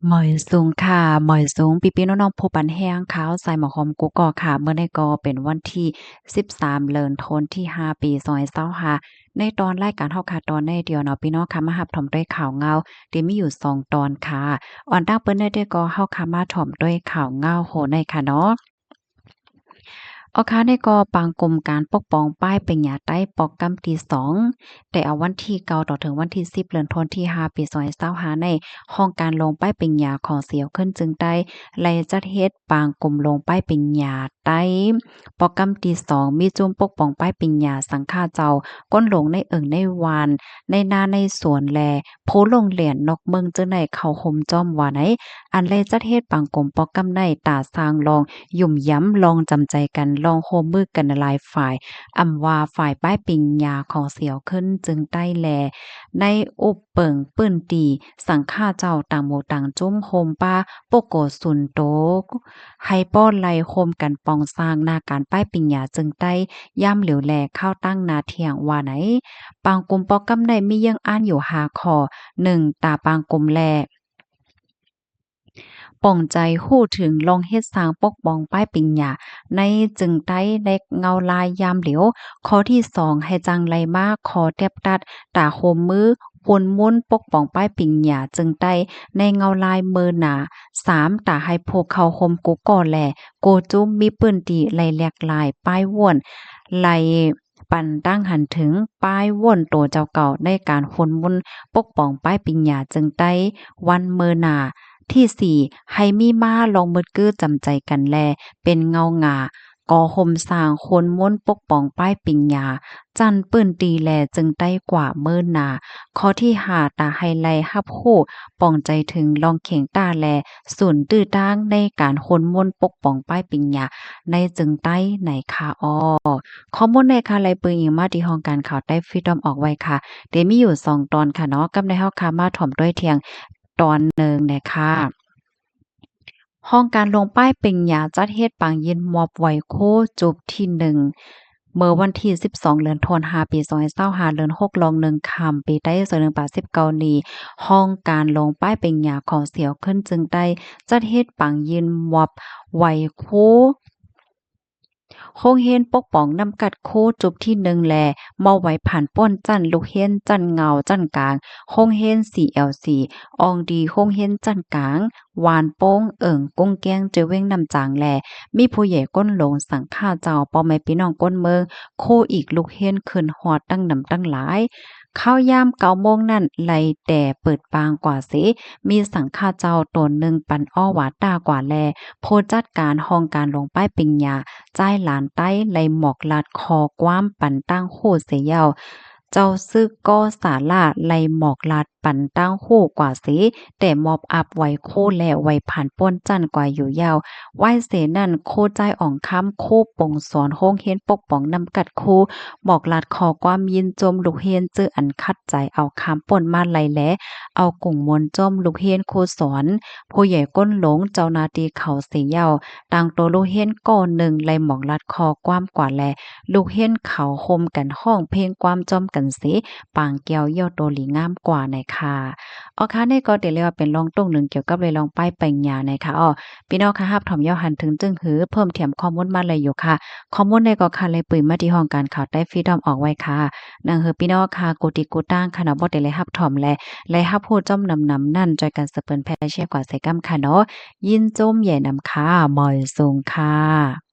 ໝ້ອຍສູງຄ່ະ ໝ້ອຍສູງ ພີ່ໆນ້ອງໆ ຜູ້ປັນແຮງຂ່າວສາຍໝາກຫອມກຸກກໍຄ່ະ. ມື້ນີ້ກໍເປັນວັນທີສິບສາມ ເດືອນທັນວາ ປີສອງພັນຊາວຫ້າ ໃນຕອນລາຍການເຮົາຄ່ະ ຕອນໃນດຽວເນາະ ພີ່ນ້ອງຄ່ະ ມາຮັບຊົມດ້ວຍຂ່າວເງົາ ທີ່ມີຢູ່ສອງຕອນຄ່ະ. ອອນຕັ້ງເປີດໃນເດ້ກໍ ເຮົາຄ່ະມາຊົມດ້ວຍຂ່າວເງົາໂຫໃນຄ່ະເນາະ. ອອກຂ່າວໃນກໍ ປາງກົມການປົກປ້ອງປ້າຍປະລິນຍາໃຕ້ ປອກກຳທີສອງ ແຕ່ເອົາວັນທີເກົ້າ ຕໍ່ເຖິງວັນທີສິບ ເດືອນທັນວາ ປີສອງພັນຊາວຫ້າ ໃນຫ້ອງການໂລງປ້າຍປະລິນຍາຂອງສຽວເຂື່ອນເຈີງໃຕ້ ໄດ້ຈັດເຮັດປາງກົມໂລງປ້າຍປະລິນຍາໃຕ້ ປອກກຳທີສອງ ມີຈຸ້ມປົກປ້ອງປ້າຍປະລິນຍາ ສັງຄະເຈົ້າ ກົ້ນຫຼວງໃນເອີ່ງໃນຫວ່ານ ໃນນາໃນສວນ ແລະ ໂພໂລງແລ່ນນອກເມືອງເຈີໃນ ເຂົ້າໂຮມຈອມວ່າໃນ ອັນໄດ້ຈັດເຮັດປາງກົມປອກກຳໃນ ຕາສ້າງລອງຫຍຸ່ມຢຳ ລອງຈຳໃຈກັນ ລອງຮ່ວມມືກັນຫຼາຍຝ່າຍ ອຳວ່າຝ່າຍປ້າຍປະລິນຍາຂອງສຽວເຂື່ອນເຈີງໃຕ້ ແລະ ໃນອຸບເປິງພື້ນທີ່ ສັງຄະເຈົ້າຕ່າງໝູ່ຕ່າງຈຸ້ມ ໂຮມປະປົກໂກສູນໂຕ ໃຫ້ປ້ອນໄລ່ໂຮມກັນປອງສ້າງໜ້າການປ້າຍປະລິນຍາເຈີງໃຕ້ ຍາມຫຼຽວ ແລະ ຄາວຕັ້ງໜ້າທ່ຽງວ່າໃນ. ປາງກົມປອກກຳໃນມີເຍື່ອງອ່ານຢູ່ຫ້າຂໍ້. ໜຶ່ງ ຕາປາງກົມ ແລະ ປ່ອງໃຈຮູ້ເຖິງລອງເຮັດສ້າງປົກປ້ອງປ້າຍປະລິນຍາໃນເຈີງໃຕ້ ໃນເງົາລາຍຍາມຫຼຽວ. ຂໍ້ທີສອງ ໃຫ້ຈັ່ງໄລ່ມາ ຂໍແຕບຕັດ ຕາໂຮມມື ໂຮມມຸນປົກປ້ອງປ້າຍປະລິນຍາເຈີງໃຕ້ ໃນເງົາລາຍເມີໜ້າ. ສາມ ຕາໃຫ້ຜູ້ເຂົ້າໂຮມກຸກກໍ ແລະ ໂກຈຸ້ມ ມີພື້ນທີ່ໄລ່ແຫຼກລາຍ ປ້າຍໂຫວນ ໄລ່ ປັນຕັ້ງຫັນເຖິງ ປ້າຍໂຫວນໂຕເຈົ້າເກົ່າ ໃນການໂຮມມຸນປົກປ້ອງປ້າຍປະລິນຍາເຈີງໃຕ້ ວັນເມີໜ້າ. ທີສີ່ ໃຫ້ມີມາລອງມືດກື້ຈຳໃຈກັນ ແລະ ເປັນເງົາງາ ກໍໂຮມສ້າງໂຮມມຸນປົກປ້ອງປ້າຍປະລິນຍາ ຊັ້ນພື້ນທີ່ ແລະ ເຈີງໃຕ້ກວ່າເມີໜ້າ. ຂໍ້ທີຫ້າ ຕາໃຫ້ໄລ່ຮັບຮູ້ ປ່ອງໃຈເຖິງລອງເຄັ່ງຕ້າ ແລະ ສູນຕື້ຕາງ ໃນການໂຮມມຸນປົກປ້ອງປ້າຍປະລິນຍາ ໃນເຈີງໃຕ້ໃນຄ່ະ. ຂໍ້ມູນໃນຄ່ະ ໄລ່ເປີ້ງອີງມາທີ່ຫ້ອງການຂ່າວໃຕ້ຟຣີດອມອອກໄວ້ຄ່ະ ທີ່ມີຢູ່ສອງຕອນຄ່ະເນາະ. ກັບໃນເຮົາຄ່ະມາຖົມດ້ວຍທ່ຽງຕອນໜຶ່ງແດ່ຄ່ະ. ຫ້ອງການໂລງປ້າຍປະລິນຍາ ຈັດເຮັດປາງຍິນມອບໄຫວ້ຄູຈຸບທີໜຶ່ງ ເມື່ອວັນທີສິບສອງ ເດືອນທັນວາ ປີສອງພັນຊາວຫ້າ ເດືອນຫົກ ລອງໜຶ່ງຄ່ຳ ປີໄຕ ສອງພັນໜຶ່ງຮ້ອຍສິບເກົ້ານີ້ ຫ້ອງການໂລງປ້າຍປະລິນຍາຂອງສຽວເຂື່ອນເຈີງໃຕ້ ຈັດເຮັດປາງຍິນມອບໄຫວ້ຄູ ໂຮງຮຽນປົກປ້ອງນ້ຳກັດຄູຈຸບທີໜຶ່ງ ແລະ ມອບໄຫວ້ຜ່ານປົ້ນຊັ້ນລູກຮຽນຊັ້ນເຫງົາຊັ້ນກາງ ໂຮງຮຽນ ຊີແອວຊີ ອອງດີ ໂຮງຮຽນຊັ້ນກາງ ຫວານໂປ່ງ ເອີ່ງກຸ້ງແກ້ງ ເຈີວຽງນ້ຳຈາງ ແລະ ມີຜູ້ໃຫຍ່ກົ້ນຫຼວງ ສັງຄະເຈົ້າ ພໍ່ແມ່ພີ່ນ້ອງກົ້ນເມືອງ ຄູອີກ ລູກຮຽນຂຶ້ນຮອດຕັ້ງນຳຕັ້ງຫຼາຍ. ຄາວຍາມເກົ້າໂມງນັ້ນ ໄລ່ແຕ່ເປີດປາງກວ່າເສ ມີສັງຄະເຈົ້າຕົນໜຶ່ງປັນອໍວາຕ້າກວ່າ ແລະ ຜູ້ຈັດການຫ້ອງການໂລງປ້າຍປະລິນຍາ ຈາຍຫຼານໃຕ້ ໄດ້ໝອກລັດຂໍ້ຄວາມປັນຕ່າງຮູ້ເສຍແລ້ວ. ເຈົ້າຊຶກກໍສາລາ ໄດ້ໝອກລັດ ປັນຕ່າງຮູ້ກວ່າເສ ແຕ່ມອບອັບໄຫວ້ຄູ ແລະ ໄຫວ້ຜ່ານປົ້ນຊັ້ນກວ່າຢູ່ແລ້ວ. ໄວເສນັ້ນ ຄູຈາຍອອງຄຳ ຄູປົງສອນໂຮງຮຽນປົກປ້ອງນ້ຳກັດຄູ ໝອກລັດຂໍ້ຄວາມຍິນຊົມລູກຮຽນ ເຈີອັນຂັດໃຈເອົາຄຳປົ້ນມາໄລ່ແລ ເອົາກຸງມ່ວນຈົ່ມລູກຮຽນຄູສອນ ຜູ້ໃຫຍ່ກົ້ນຫຼວງ ເຈົ້າໜ້າທີ່ເຂົາເສຍແລ້ວ. ຕ່າງໂຕລູກຮຽນກໍໜຶ່ງ ໄດ້ໝອກລັດຂໍ້ຄວາມກວ່າແລ ລູກຮຽນເຂົາໂຮມກັນຮ້ອງເພງຄວາມຈ້ອມກັນເສ ປາງແກ້ວຢ້ຽວໂຕດີງາມກວ່າໃນຄ່ະ. ອໍ ຄ່ະ ນີ້ກໍຖືໄດ້ວ່າເປັນລອງຕົງໜຶ່ງກ່ຽວກັບເລື່ອງປ້າຍປະລິນຍາໃນຄ່ະ. ອໍ ພີ່ນ້ອງຄ່ະ ຮັບຊົມຍ້ອນຫັນເຖິງຈຶ່ງຫື ເພີ່ມທຽມຂໍ້ມູນມາໄດ້ຢູ່ຄ່ະ. ຂໍ້ມູນໃດກໍຄ່ະ ໄລ່ເປີ້ງມາທີ່ຫ້ອງການຂ່າວໃຕ້ຟຣີດອມອອກໄວ້ຄ່ະ. ນຳໃຫ້ພີ່ນ້ອງຄ່ະ ກູຕິດກູຕາງຄ່ະເນາະ ຜູ້ທີ່ໄດ້ຮັບຊົມ ແລະ ໄດ້ຮັບຮູ້ຈົ່ມນຳໆນັ້ນ ຊ່ວຍກັນສະເປີນແຜ່ແຊກວ່າໃສ່ກັນຄ່ະເນາະ. ຍິນຊົມໃຫຍ່ນຳຄ່ະ. ໝ້ອຍສູງຄ່ະ.